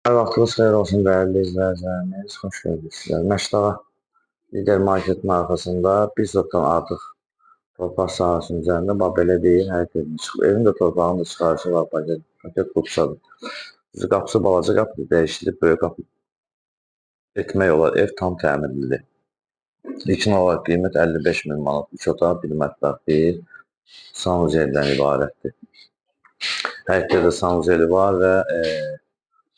Hər vaxtınız xeyir olsun dəyərli izləyicilərimiz. Xoş gördük sizləri. Məşdağa Lider marketin arxasında bir sotdan artıq torpaq sahəsinin üzərində bax belə deyil, həyət evini çıxıb. Evin də torpağın da çıxarışı var, paket qutsadır. Düzü qapısı balaca qapıdır, dəyişdirib böyük qapı etmək olar. Ev tam təmirlidir. İlkin olaraq qiymət 55 min manat, 3 otaq, 1 mətbəx, 1 sanuzeldən ibarətdir. Həyətdə də sanuzeli var və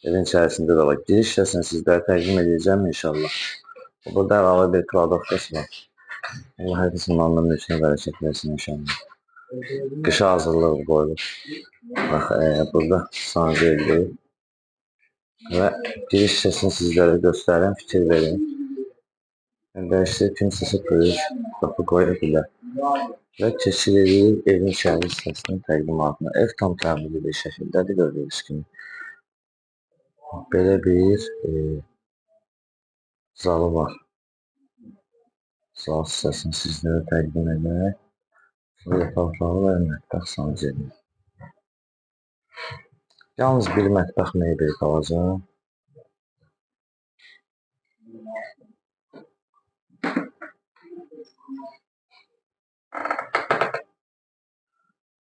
evin içərisində də var. Giriş hissəsini sizlərə təqdim edəcəm inşallah. Burada əlavə bir kladovkası var. Allah hər kəsin malına mülkünə bərəkət versin inşallah. Qışa hazırlıq qoyulub. Bax, burada sanuzeldir. Və giriş hissəsini sizlərə göstərim, fikir verin. Yəni, dəyişdirib kimsəsə böyük qapı qoya bilər. Və keçiririk evin içəri hissəsinin təqdimatına. Ev tam təmirli bir şəkildədir, gördüyünüz kimi. Belə bir zalı var. Zal hissəsini sizlərə təqdim edək. Bu yataq otağı və mətbəx sanuzeli. Yalnız bir mətbəx mebeli qalacaq.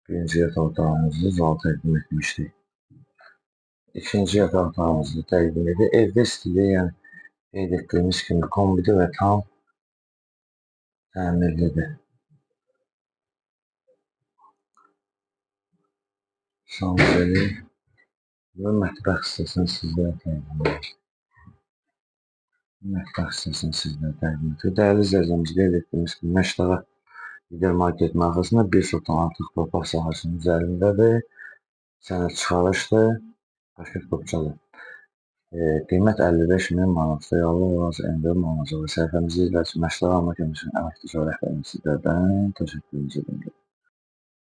Birinci yataq otağımızı zal təqdim etmişdik. İkinci yataq otağımızı təqdim edir. Evdə istilik, yəni qeyd etdiyimiz kimi kombidir və tam təmirlidir. Sanuzeli və mətbəx hissəsini sizlərə təqdim edir. Mətbəx hissəsini sizlərə təqdim edir. Dəyərli izləyicilərimiz, qeyd etdiyimiz kimi Məşdağa Lider marketin arxasında bir sotdan artıq torpaq sahəsinin üzərindədir. Sənəd çıxarışdır. Paket qopçadır. Qiymət 55 min manatdır. Allah razı endirim olunacaq. Səhifəmizi izləyicilər, Məşdağa almaq üçün əməkdaş rəhbərimiz sizlərdən təşəkkürümüzü bildiririk.